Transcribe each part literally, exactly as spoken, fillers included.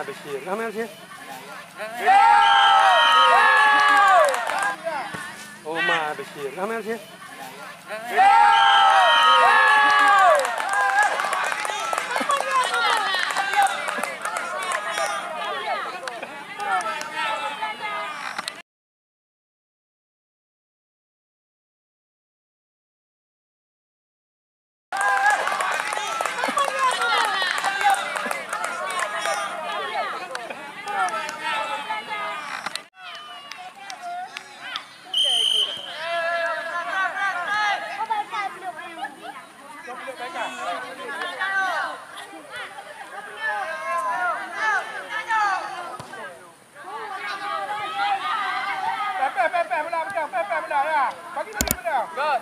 Bashir. Nama Bashir? Oh, Ma Bashir. Nama Bashir? Peh, peh, peh, peh, bola, peh, peh, peh, bola, ya. Bagi, bagi, bola. Good.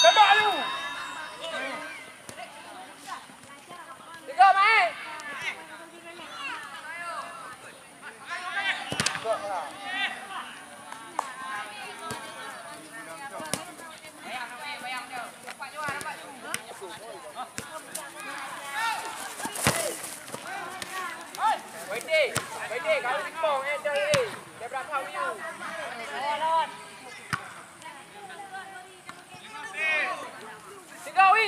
Tembak, Ayu. Tiga, main. Tiga, Wi.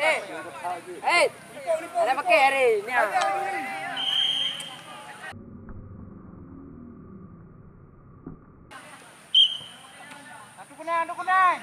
Eh, eh, ada pakai hari ni. Satu kunai, satu kunai.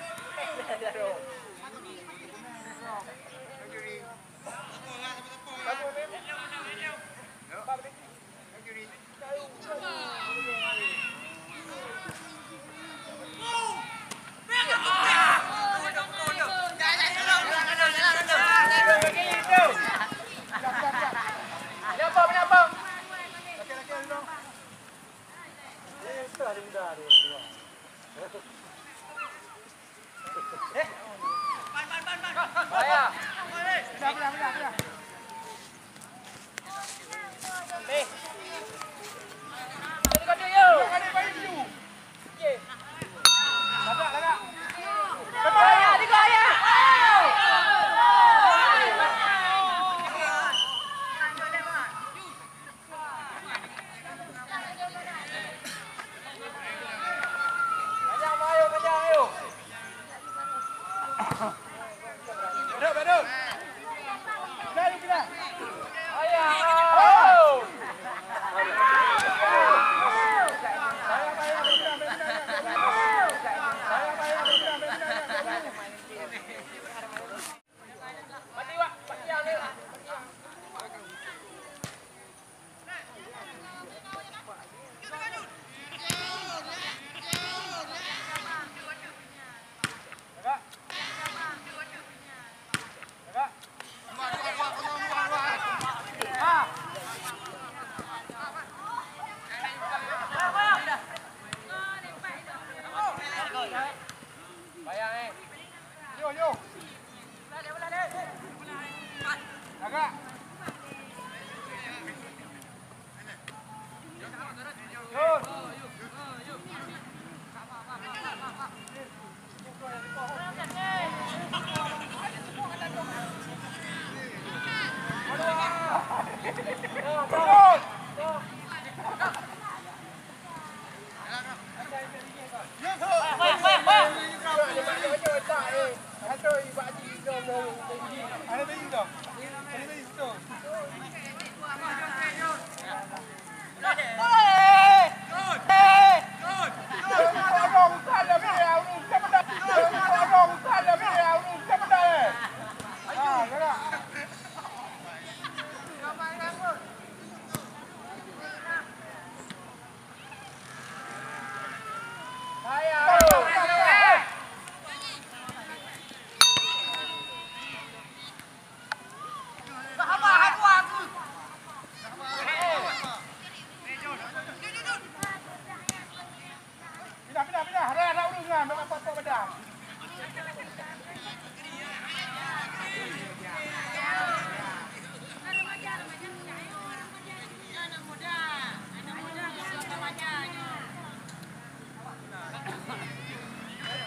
Pindah, pindah. Ada, ada ureueng kan, nak pok-pok badan.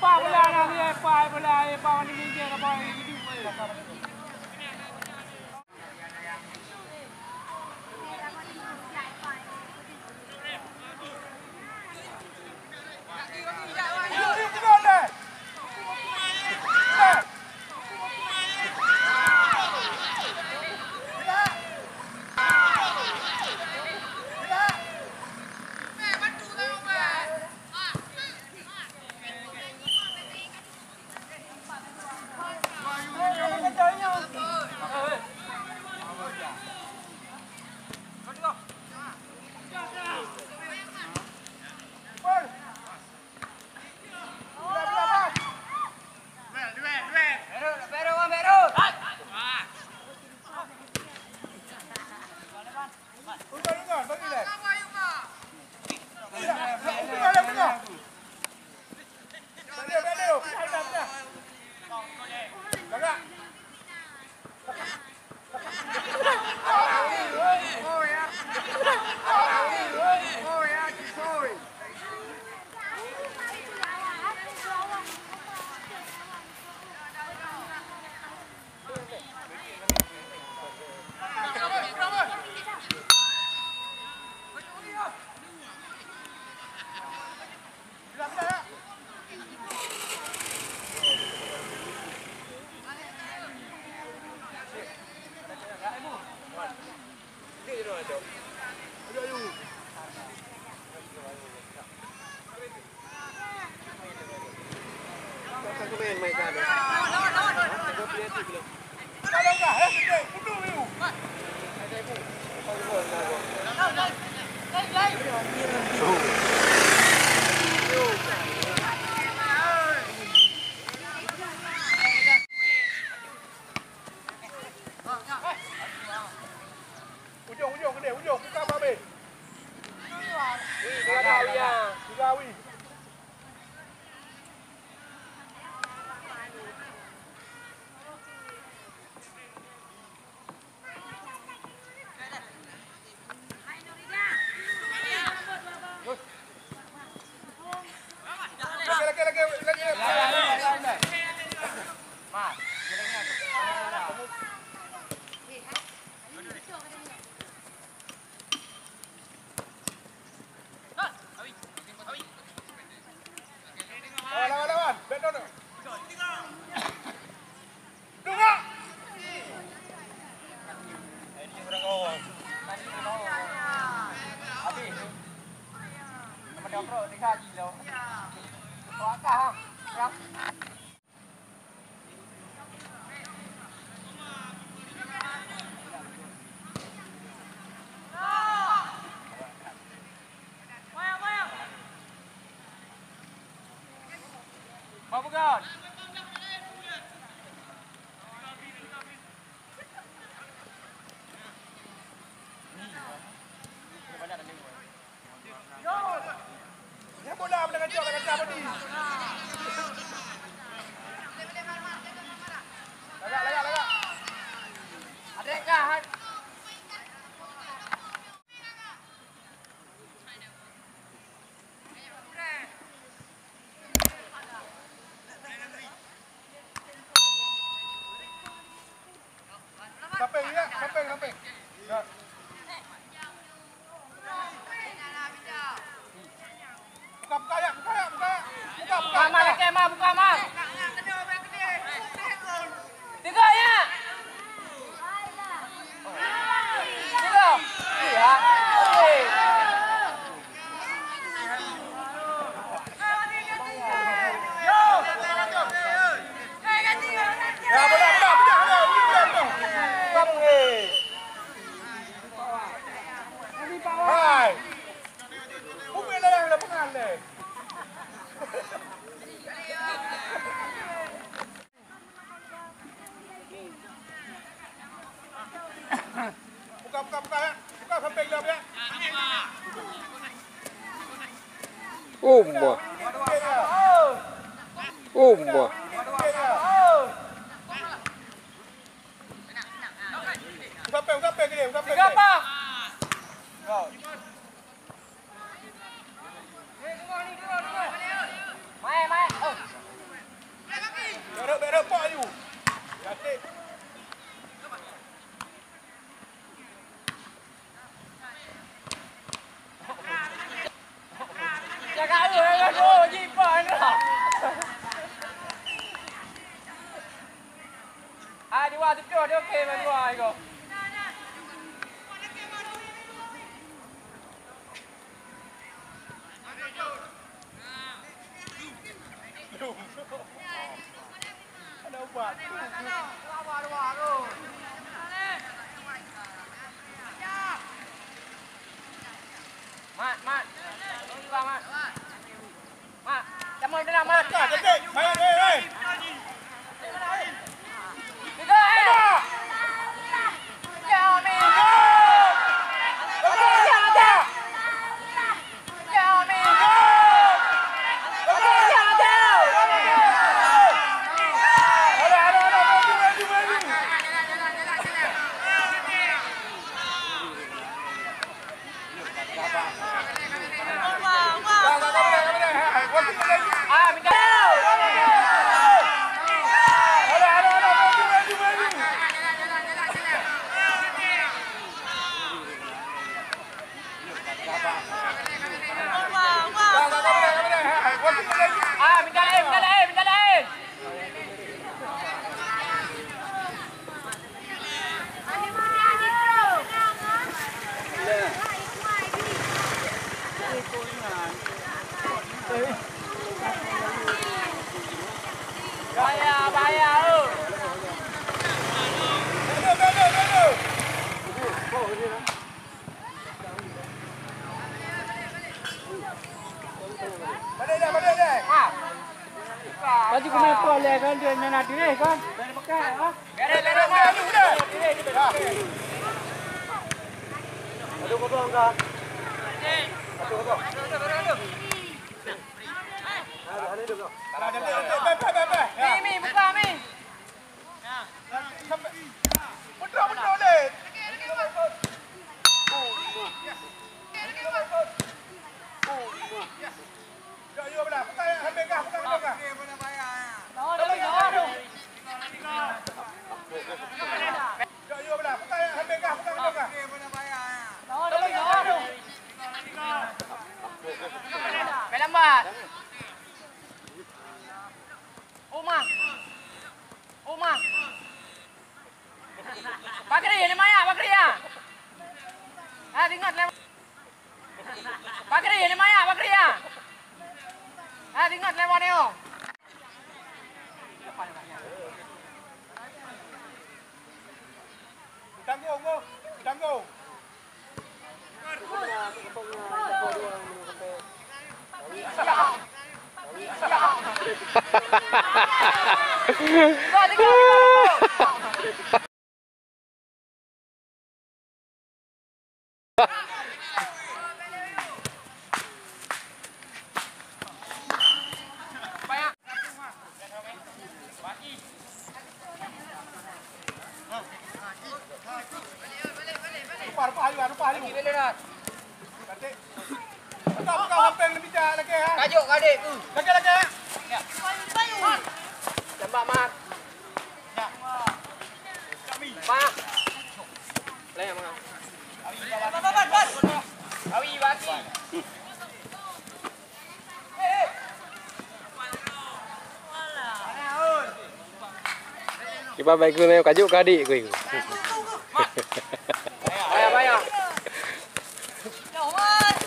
Pak bola nak dia, pak bola, eh, pak ni dia, apa ni dia. Ujong, ujong, keudeh, ujong, buka babeh. Tiga wi, ya. Tiga wi. Lawan, lawan, lawan. Back down. Dungak. Habis. Nama dia bro, tiga kilo. Kau atas, ha? Ya. Nyan bola beuna gacok, gacok bodi. Lagak, lagak, lagak. Adek kah? Samping, ya, samping, samping. Ya. Buka, buka, ya, buka, ya, buka, ya. Buka, buka, Mak, buka. Mak, lakèe, Mak, buka, Mak. Tiga, ya. Tiga. Iya. Oke. Ya, bola, bola, pecah, bola, bola, bola. Bang, eh. Hai. Bukit dah dah pengal deh. Buka, buka, buka, ya. Buka sampai gelap, ya. Oh, mah. Oh, bah. Mat, Mat. Mat. Mat. Mat. Laju keunoe po lé kan, dia nan adreh kan. Dari Mekah, ha? Mi, Mi, buka, Mi. Pemain lambat. Uma. Uma. Bakri, ni maya, Bakri ya. Ah, ingat lewat. Bakri, ni maya, Bakri ya. Ah, ingat lewat ni, oh. Tanggung, oh. Tanggung. Lupa, lupa, ayu, lupa, ayu. Buka, buka, samping lebih jauh lagi, ya. Tajuk, adik. Lagi, lagi, ya. Tembak, Mat. Mat. Lagi, Mat. Awi, bagi. Kiban baik guna kajuk ka adik ku.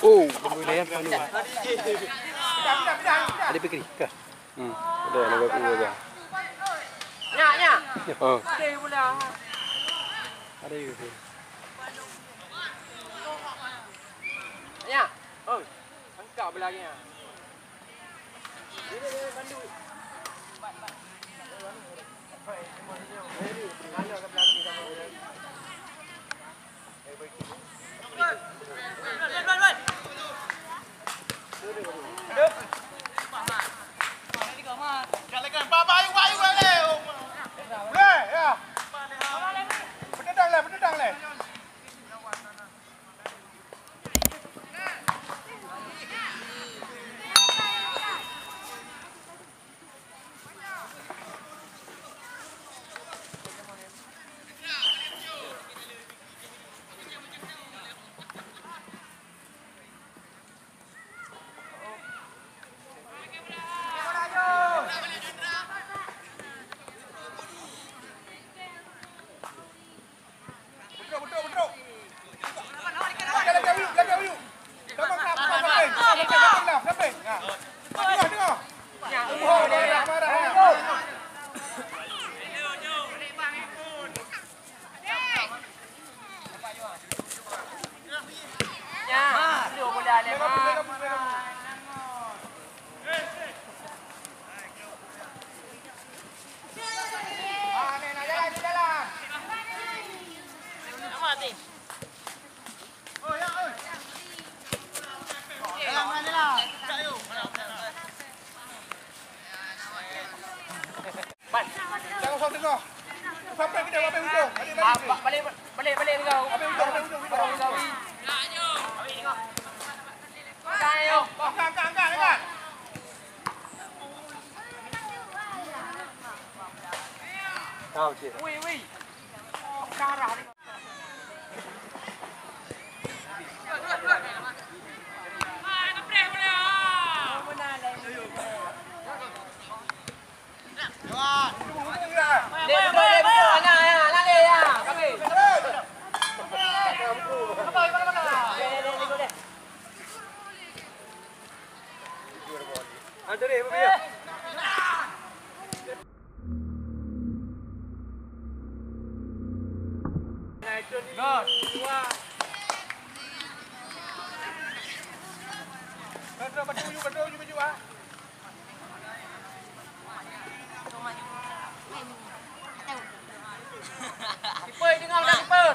Oh, ada pikir kah? Hmm, ada nak aku juga. Nyak, nyak. Oh. Ada juga. Nyak. Oh. Angkat belah ni. Tengah, tengah. Sampai ke dia, habis ujung. Balik, balik. Habis ujung, habis ujung. Habis ujung, habis ujung. Angkat, angkat, angkat, angkat. Tahu, Cik. Ui, ui. Kiper, tengok dah, kiper.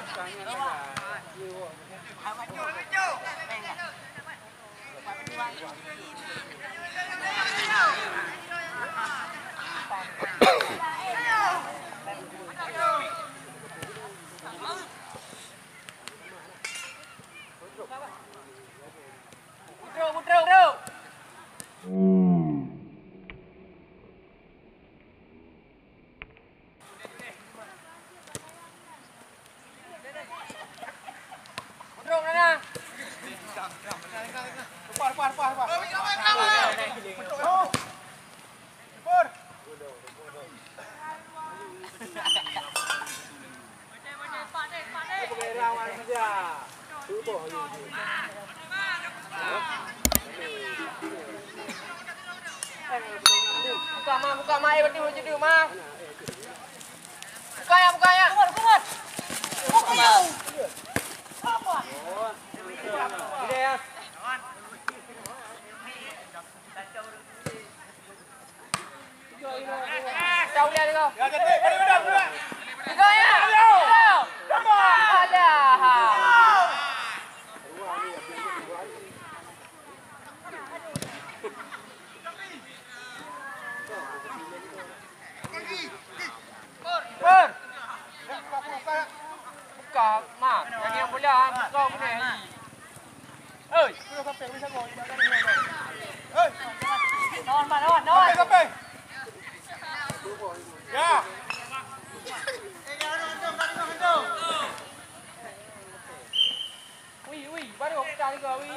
Buka, Ma, buka, Ma, eh, batu je tu, Ma. Buka ya, buka ya. Keluar, keluar. Buka ya. Gede ya. Buka, Mak. Jangan bola, buka guna. Oi. Lawan, Mak, lawan, lawan. Sampai, sampai. Ya. Ui, ui, baru pecah juga, ui.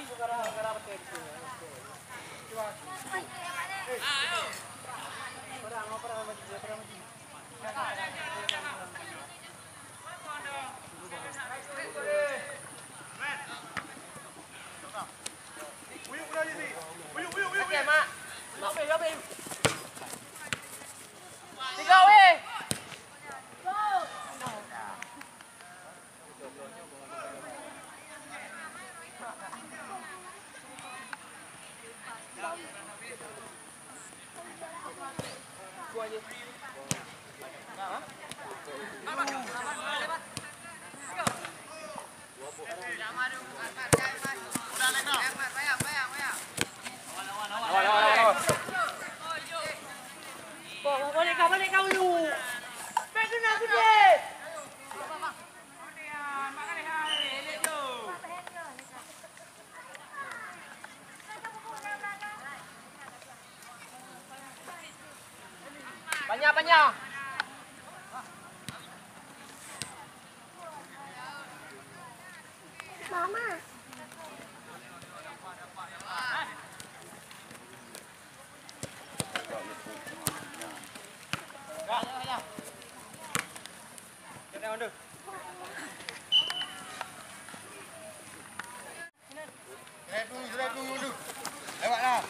Tiga weh. Balik kau, balik kau dulu. Baik kena gede. Banyak, banyak. Mama. Lewat lah.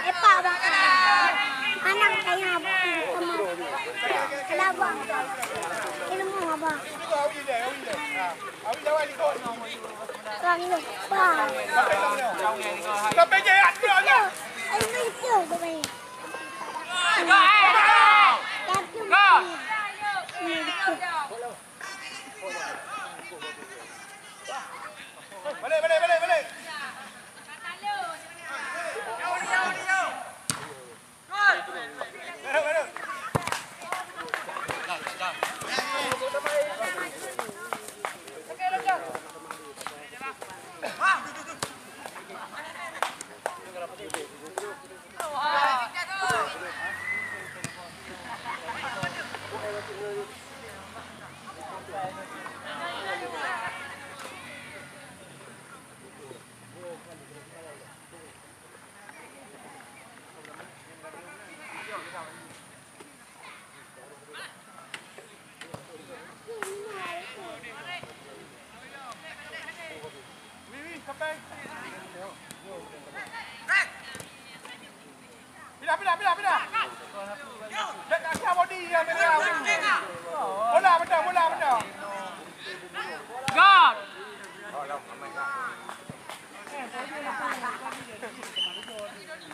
Lepak, Bang. Anak saya, Bang. Kenapa? Ilmu, Abang. Bang, ini. Bang. Sampai je, ya, ya, ya. Ayo, itu, Bang. Go! Balik, balik, balik, balik. Balik, balik. Pindah, pindah, pindah, pindah. Dek, kasih body ya, pindah. Bola, pindah, bola, pindah. God.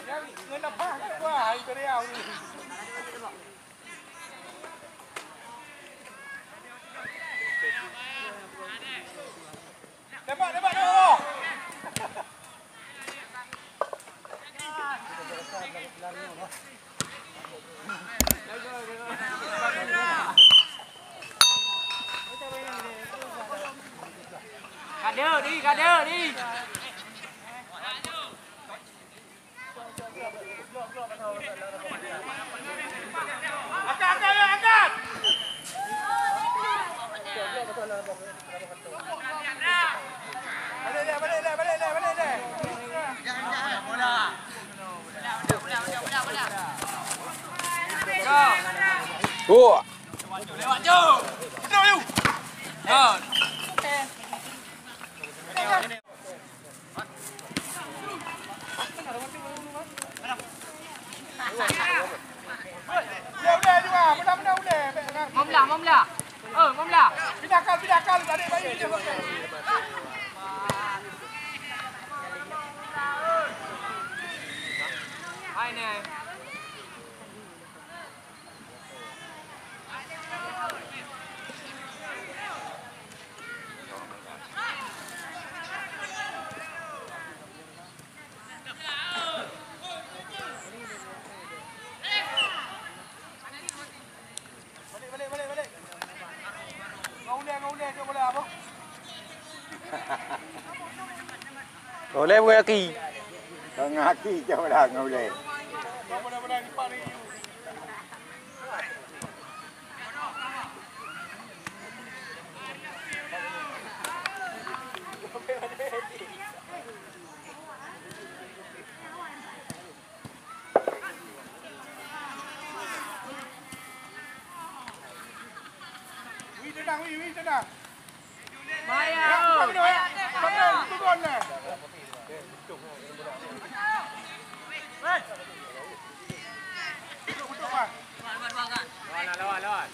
Yang ngena pas, wah, itu dia. Tembak, tembak, tembak. Ka deuh di, ka deuh di. Angkat, angkat, angkat! Balik dah, balik dah, balik dah, balik dah. Go! Lewat, Jom! Go! Mamla, mamla. Oh, mamla. Pindah kal, pindah kal. Tadi bayi dia pakai. Hai, Neng. Oleh bukan aki. Tengah aki jauh dah ngon uleh. Wi, tenang, Wi, Wi, tenang. Bahaya, oh. Lawan, lawan, lawan.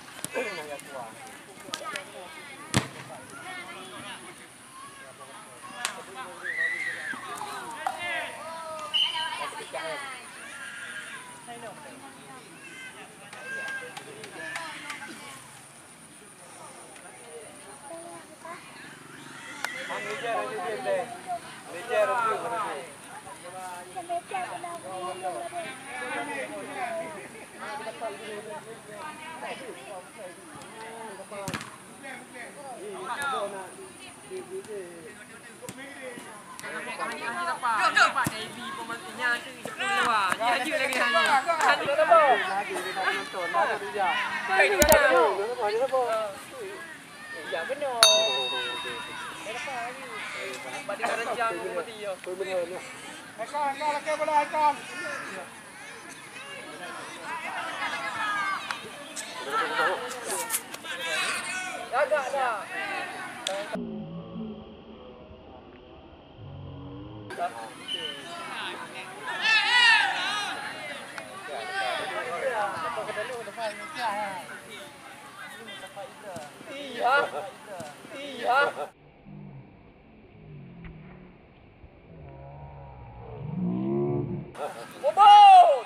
Bubut!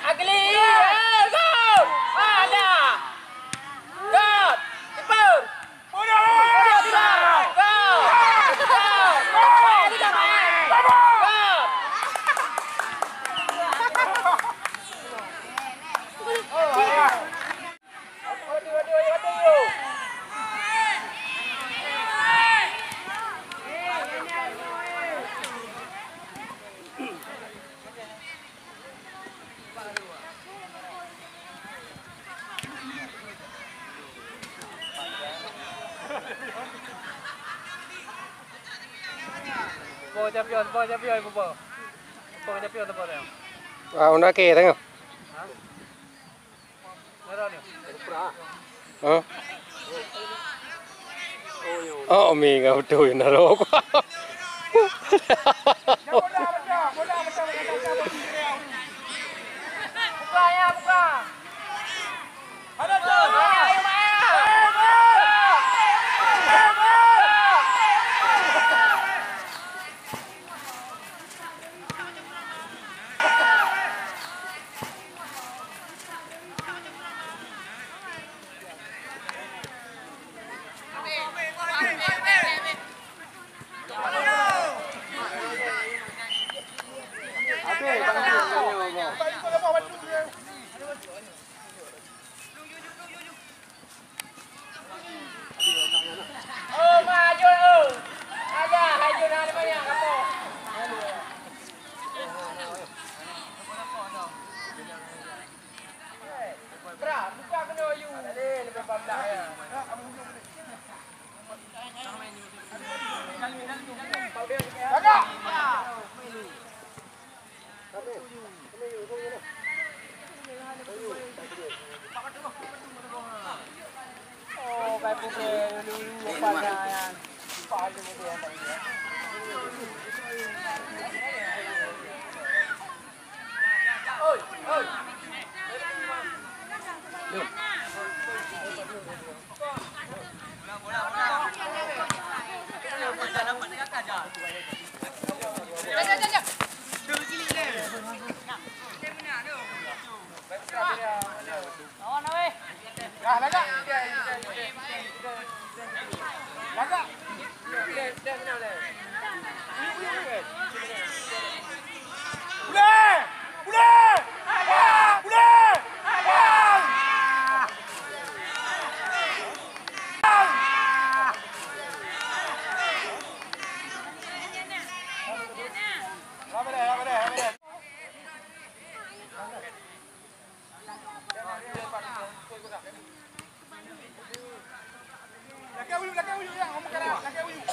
Agli! Eh, gol! Ada! Gol! Kiper! Gol! Gol! Gol! Gol! Boh champion, boh champion, boh. Boh champion, boh. Ah, unda ke tengok. Hah? Oh, mi ngau tu na rok. Lakèe uyuek, lakèe uyuek, ya, ngomong keras, lakèe uyuek.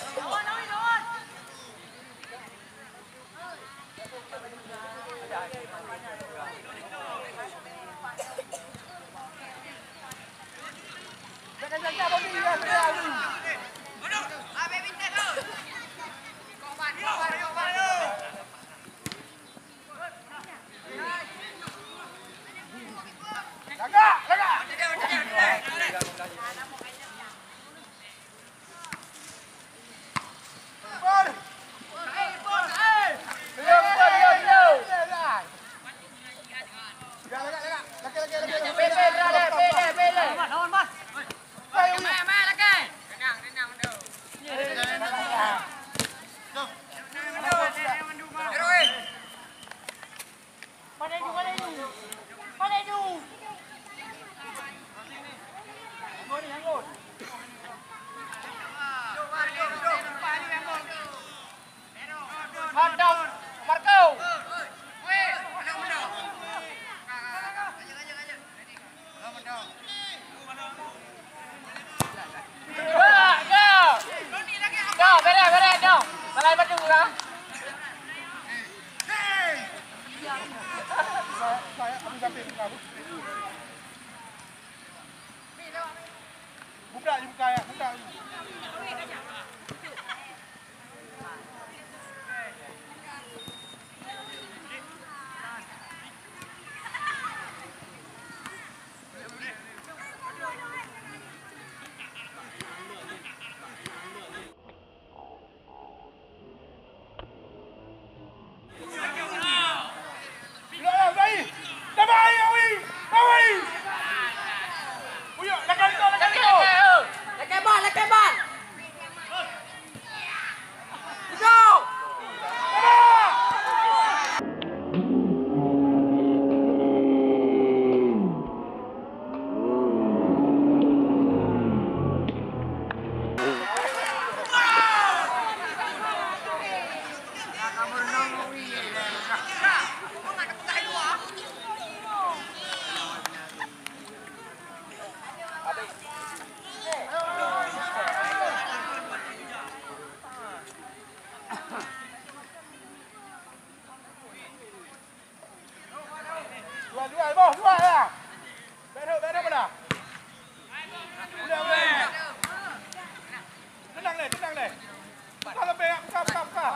Hantong, Marco. Gerak, go. Go, beres, beres, go. Balai batu lah. Buka je, buka ya, buka je. Dua, dua, boh, dua ya. Back up, back up bola. Boleh, boleh. Tenang deh, tenang deh. Buka lebih, buka, buka, buka.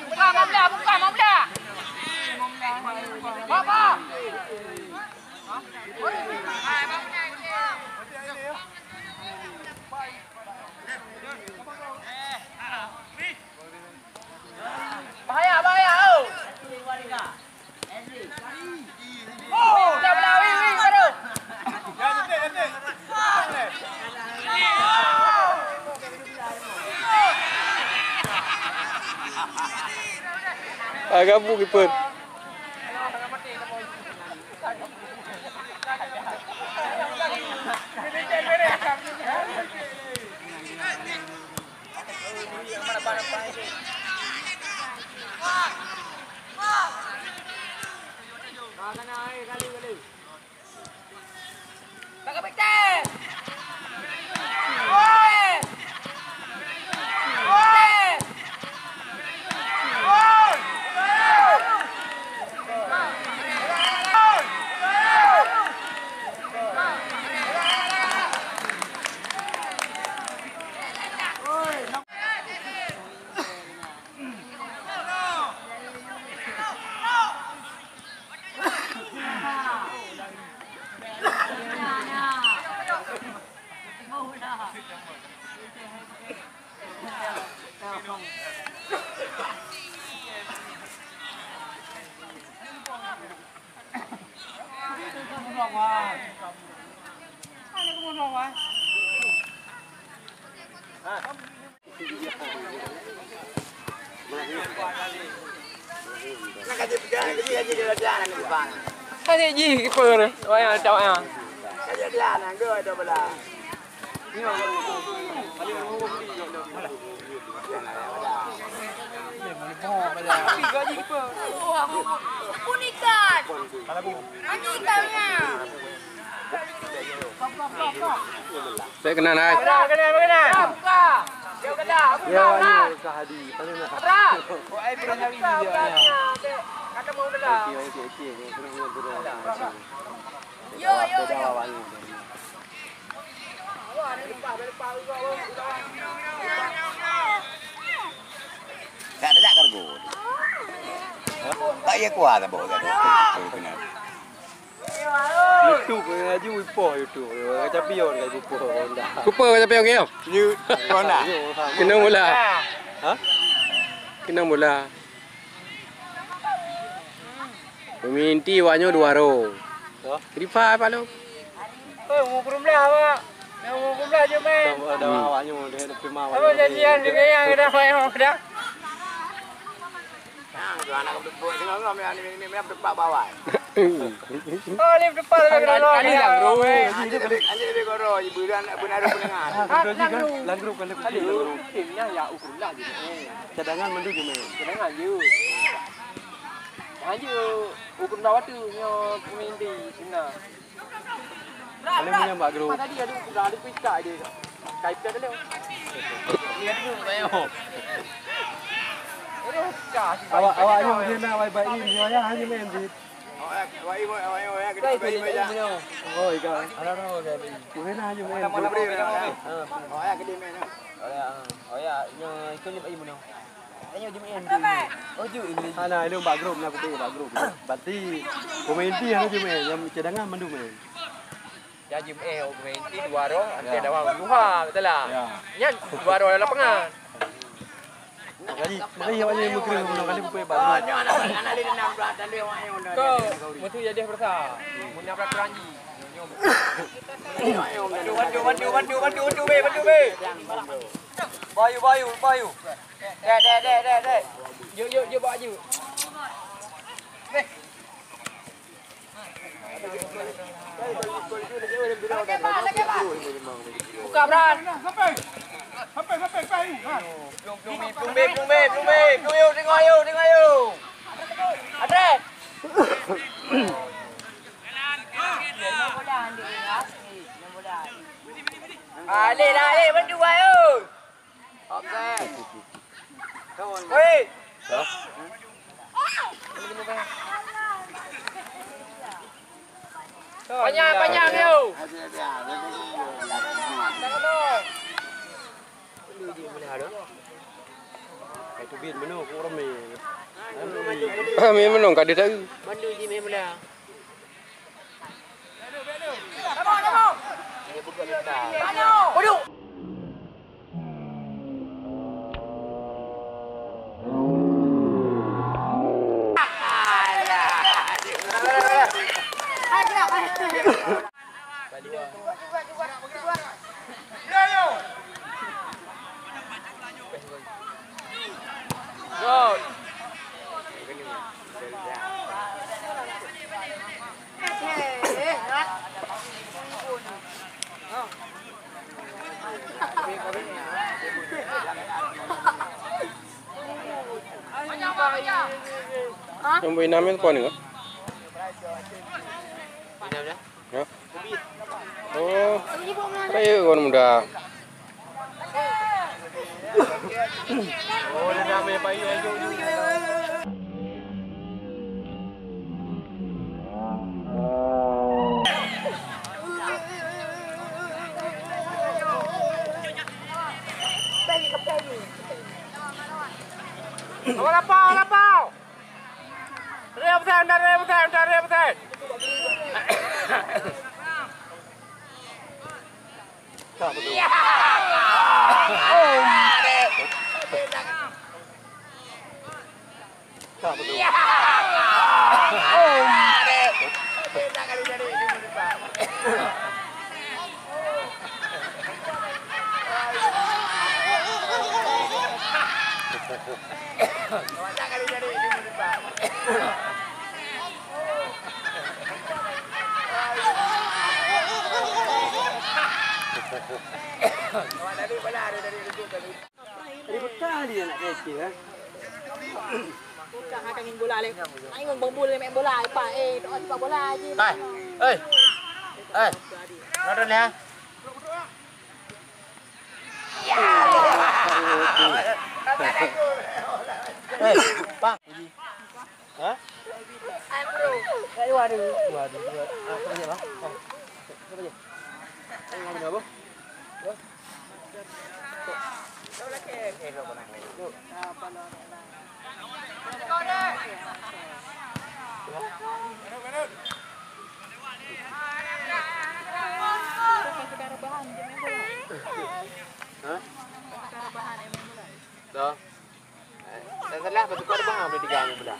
Buka, mau belah, buka, mau belah. Bapak. Bahaya, bahaya, oh. Oh, dah belah, wing, wing, baru. Ya, detik, detik. Ah, gabu kiper. Kasih ji kiper. Wayang tak wayang. Punikan. Mati kau nya. Saya kena naik. Kena, kena, kena. Buka. Dia kena. Buka, buka. Ya, ya, Kak Hadi. Paling nak. Buka. Buka, buka. Kata mau kena. Okey, okey, okey. Kena, kena, kena. Yo, yo, yo. Tak ada tak kargo. Tak ya kuat apa. YouTube, eh, laju ipoh YouTube. Orang Capion ka ipoh Honda. Kupa Capion ke? Yu, Honda. Kena mula. Ha? Kena mula. Pemain inti awak nyoe dua ro. Hah? Krifa apa lo? Eh, umur kurang belah awak. Yang umur kurang belah je main. Dah, dah awak nyoe, dah, dah terima awak. Apa janjian dengan yang dah main dah? Nah, tu anak kepala bawah. Oh, lift depan lagi. Kali, kali lah, bro. Anjing lebih, anjing lebih goro, ibu dan benar pendengar. Ah, kan, kan, kan. Langkru, kan, langkru. Tim nya ya ukur lah gitu. Cadangan mandu je main. Cadangan je. Hanya ukur dah waktu nyo pemain di sana. Kalau punya Mbak Guru. Tadi ada ukur dah ada picak je. Kaitan dulu. Awak, awak nyoe dia nak wai bai ni, ya, hanya main je. Oh, ikan. Ada orang. Mana hanya main. Oh, ya, kedai main. Oh, ya, nyo itu ni bai mana? Ayo jeuem main. Oh, jeuem ini. Hana, ilôn bak grup, na kupi bak grup. Berarti pemain inti hana jeuem main, yang cadangan mandum main. Ya, jeuem main, oh, pemain inti dua roh, antai dawang duha, betul lah. Ya. Nyan dua roh dalam lapangan. Makanya, makanya awak nyan meukreuh bunoe kali kupi bak grup. Kau, mesti jadi bersama. Punya peraturan ji. Bantu, bantu, bantu, bantu, bantu, bantu, weh, bantu, weh. Bayu, bayu, bayu. Dek, dek, dek, dek, dek. Jom, jom, jom, bawa jom. Buka, Bran. Sampai. Sampai, sampai, sampai. Ha. Plung, plung, plung, plung, plung, plung, plung, yuk, tengok, yuk, tengok, yuk. Adres. Alih lah, alih, bantu, ayo. Oke. Woi. Panjang, panjang, yo. Itu bin menu, kurang mie. Mie menu, kada tahu. Bantu ji mie mula. Nombor enam itu kau ni, kan? Ya. Oh. Kaya orang muda. Lapau, lapau. Raya besai, udah raya besai, udah raya besai. Jadi betah dia nak kecil, eh. Bukan akan main bola leh. Nak main bola, main bola, eh, Pak. Eh, tak ada bola je. Hai. Hei. Hei. Kenapa ni, ha? Eh, Pak. Ha? Waduh, waduh, waduh. Ah, apa je, Bang? Oh, apa je? Tengok benda apa? Ha? Dah. Eh, tak salah, batu kau dah boleh tiga orang belah.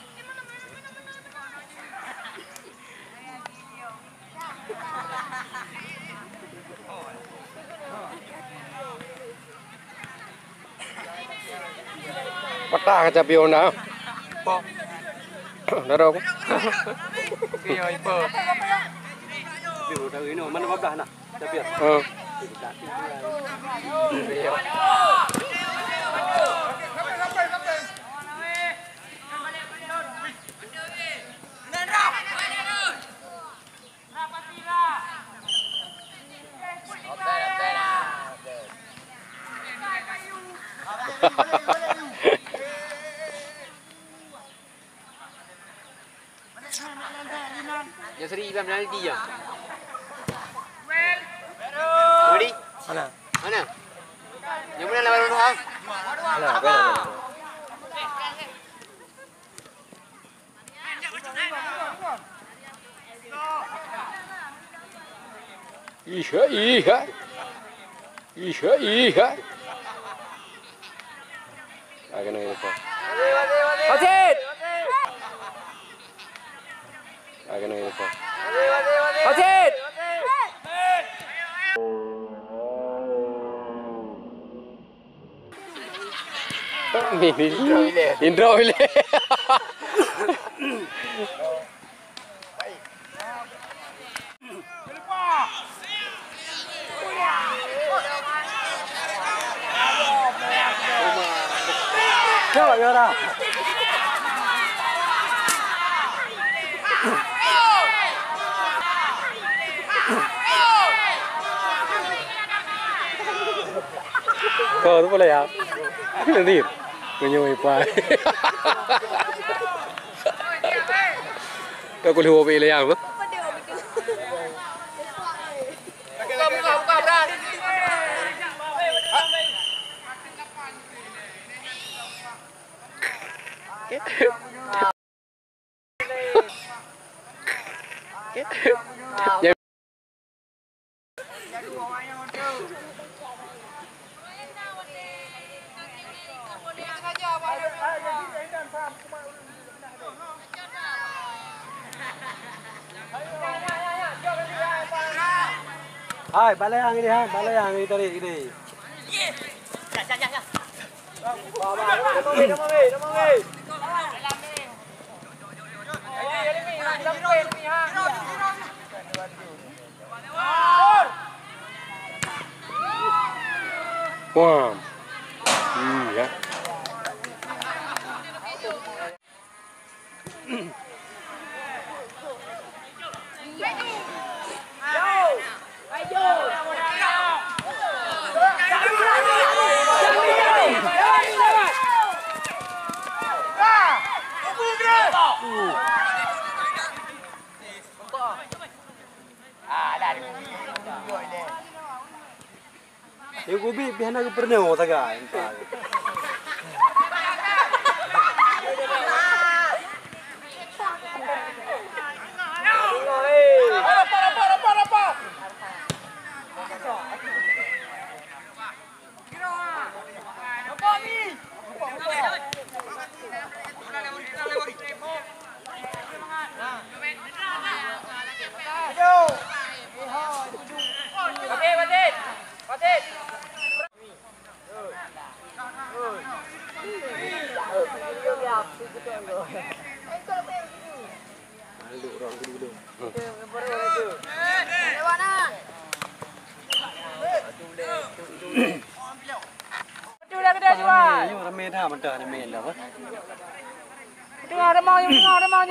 Patah kaca pion dah. Dah dah. Pion ipo. Pion dah ini mana babah nah. Tapi ya. Hmm. Jasri Imam Naldi ya. Ready? Mana? Mana? Yang mana lawan Rohan? Mana? Mana? Iha, iha. Iha, iha. Agak naik apa? Wasit! Agak naik apa? Wasit! Indro ile. Indro ile. Kau tu pula ya. Nanti. Menyuai pai. Kau kulit hobi le yang tu. Hai, balai ang ini, hai, balai ang ini tarik ini. Wah. Iya. Nyang kubi pih hana geupeurunoe sagai. Ramé dah, ramé dah. Tengah ramai, tengah ramai.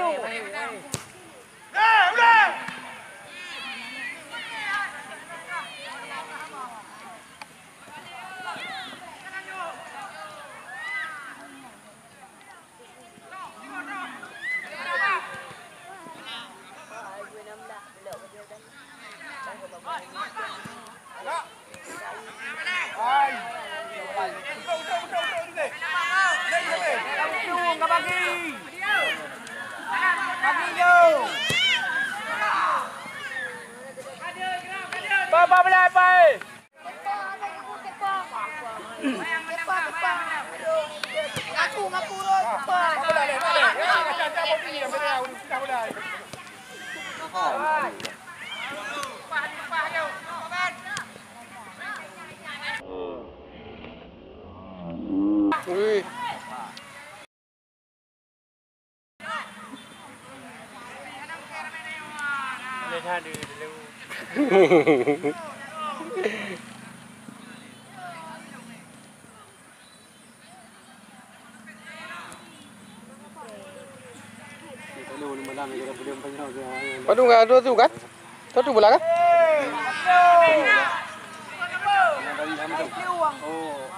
Baba belai pai. Ui. Padum ka, tu, tu kan? Tu, tu bola kan? Oh.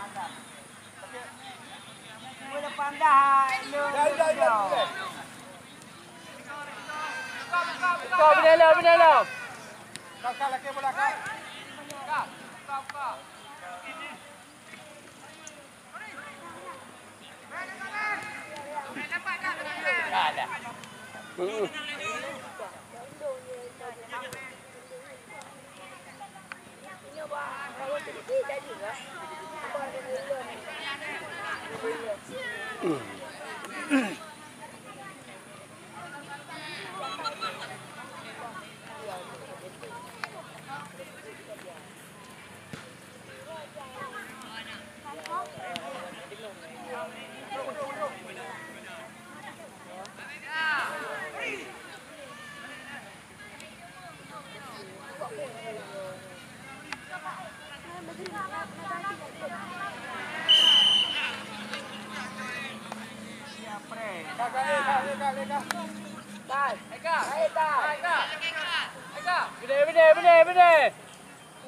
Bide, bide, bide, bide.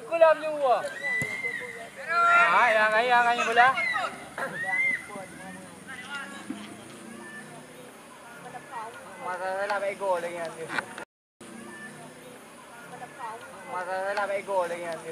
Kulam nyuwa. Hai, hai, hai, hai, bola. Masa lah baik gol lagi nanti. Masa lah baik gol lagi nanti.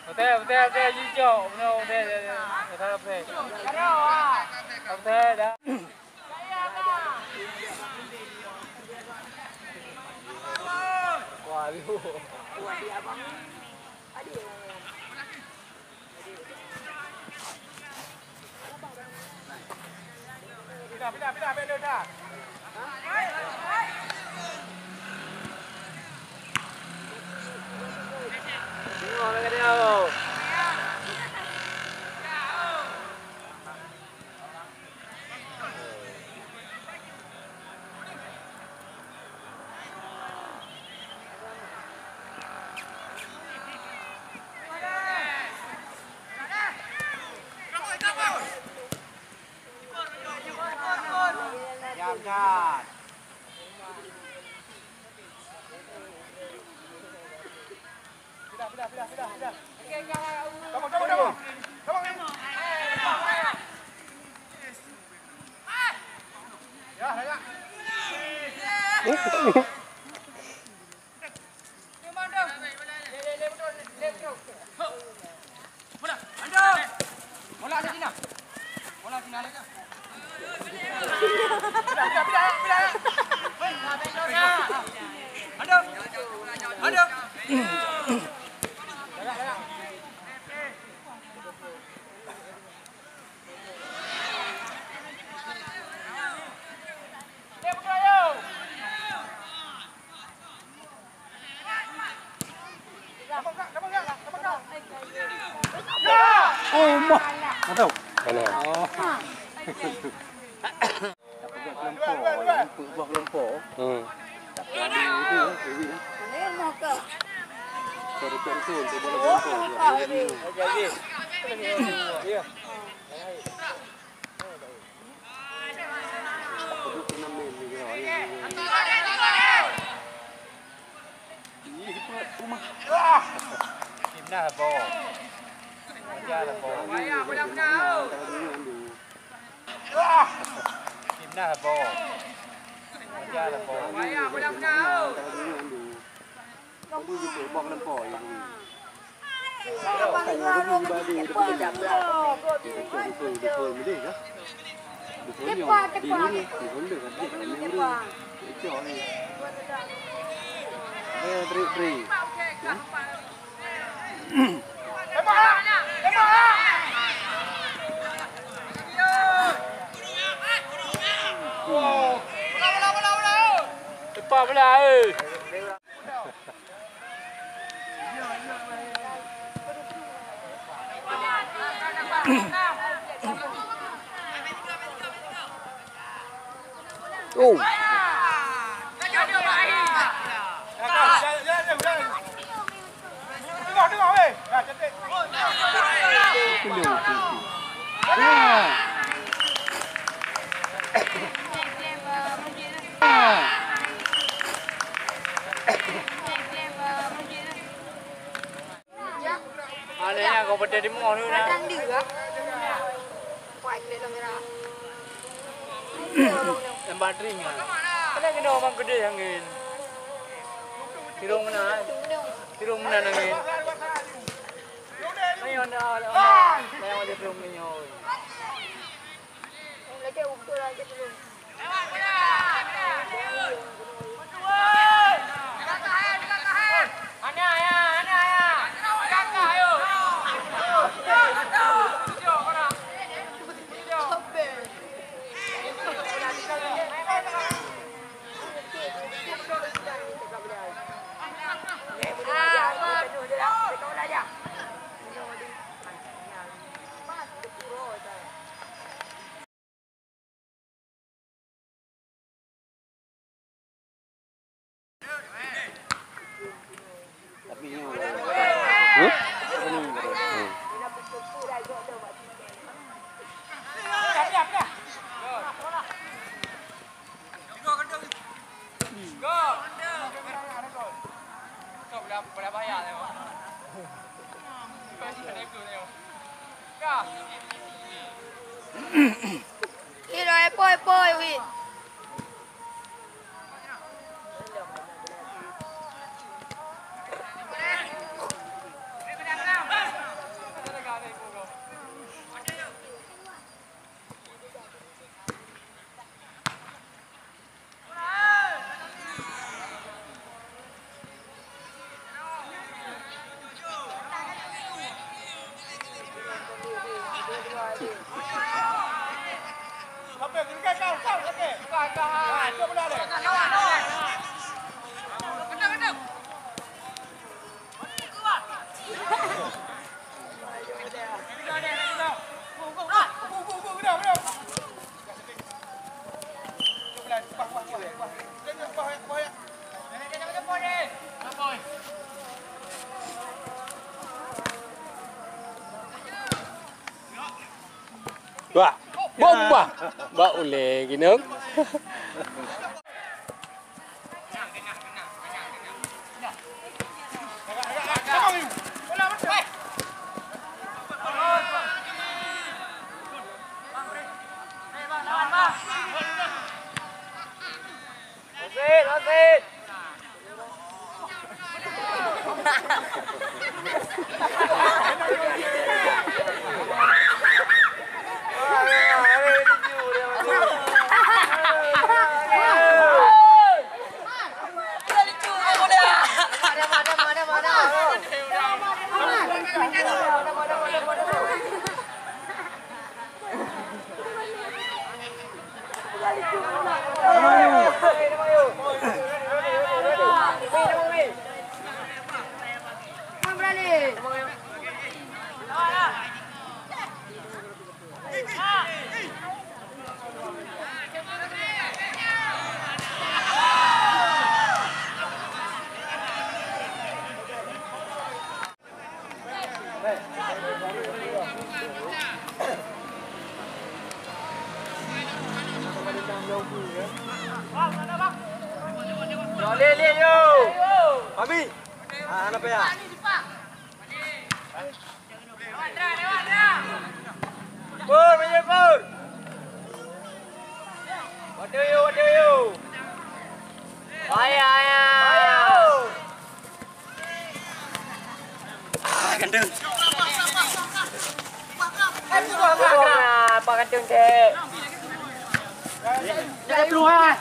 Betul, betul, betul, jijok. Benar, betul, betul, betul, betul. Betul, dah. Siap, Jan. Oh, mah. Masuk. Mana? Oh. Dapat buat kelompok, dapat buat kelompok. Hmm. Dapat ada itu, itu, itu. Betul-betul, betul-betul. Timnas lah, Bo. Aja lah, Bo. Timnas lah, Bo. Aja lah, Bo. Cepat pula, eh. Oh. Aneh nya kau betul di mall tu nah. Nampak dring ah. Kena kena orang gede angin. Tirong mana? Tirong mana angin? Ayo dah, dah, dah. Dah, dah, dah, dah. Wah, bomba. Ba ulèe ginong. Yo, le, le, yo. Mami. Ah, hana payah. Pur, meunyoe pur. Waduh yo, waduh yo. Bahaya, bahaya. Ah, ganteng. Ah, apa ganteng, cek? Dah peluang.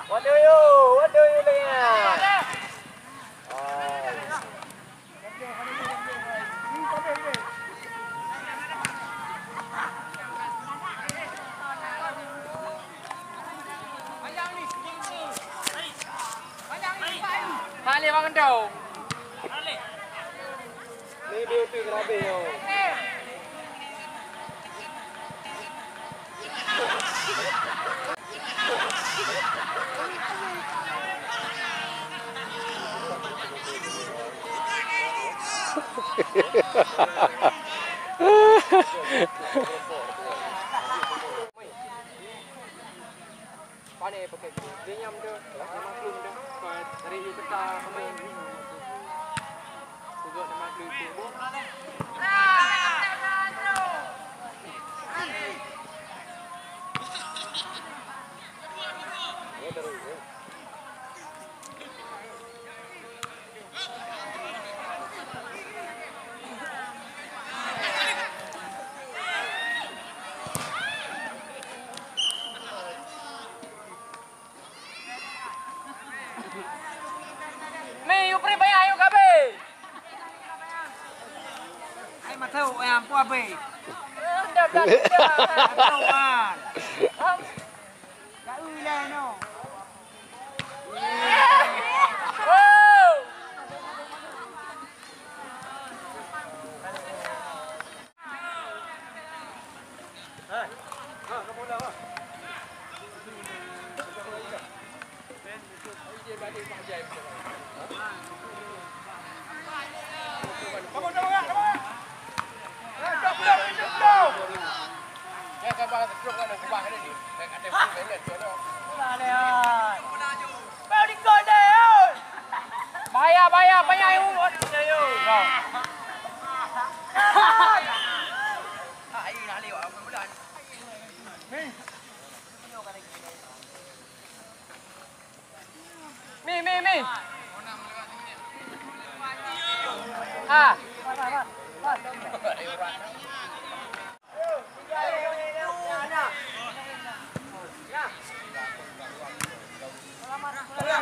What do you, what do you think? Balik bang gendong. Ni dia tu gerabih yo. Pane pakai tu. Dia nyam tu. Dia maklum tu. Dari itu tak kami. Tunggu nama tu. Mi, yue pri payah yue ka abéh. Ai, mata u, ai, ampun, abéh. Eh, dah, dah, dah. Mata u, ai. Am. Ka u ilai no. Oh. Bahaya, bahaya, bahaya. Mi, mi, mi. Ah.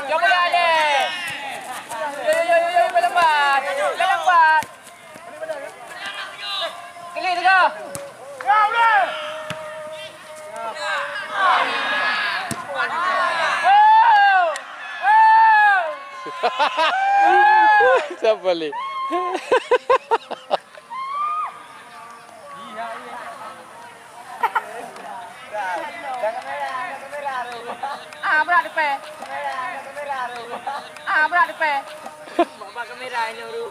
Jom boleh, Alex. Yo, yo, yo, yo, yo, berlempat. Berlempat. Klik tiga. Oh! Oh! Siapa ni? Ah, berat depan. Ah, berat depan. Bak kamera ini, Ru.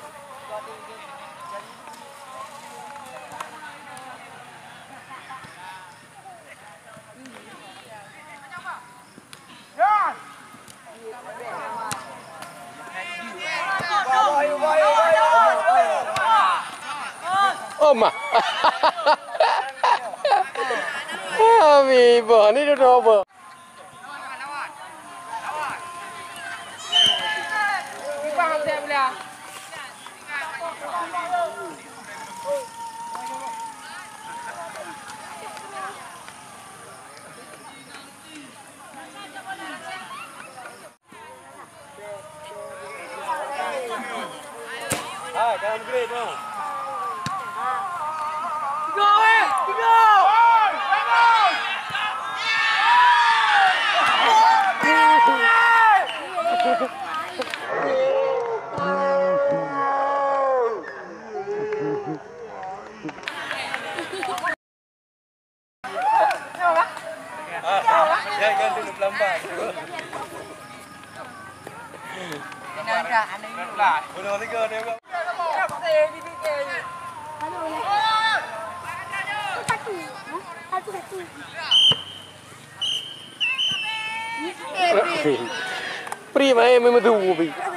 Oh, ma. Ami boh ni duduk apa? Pri mai meumeudu bi.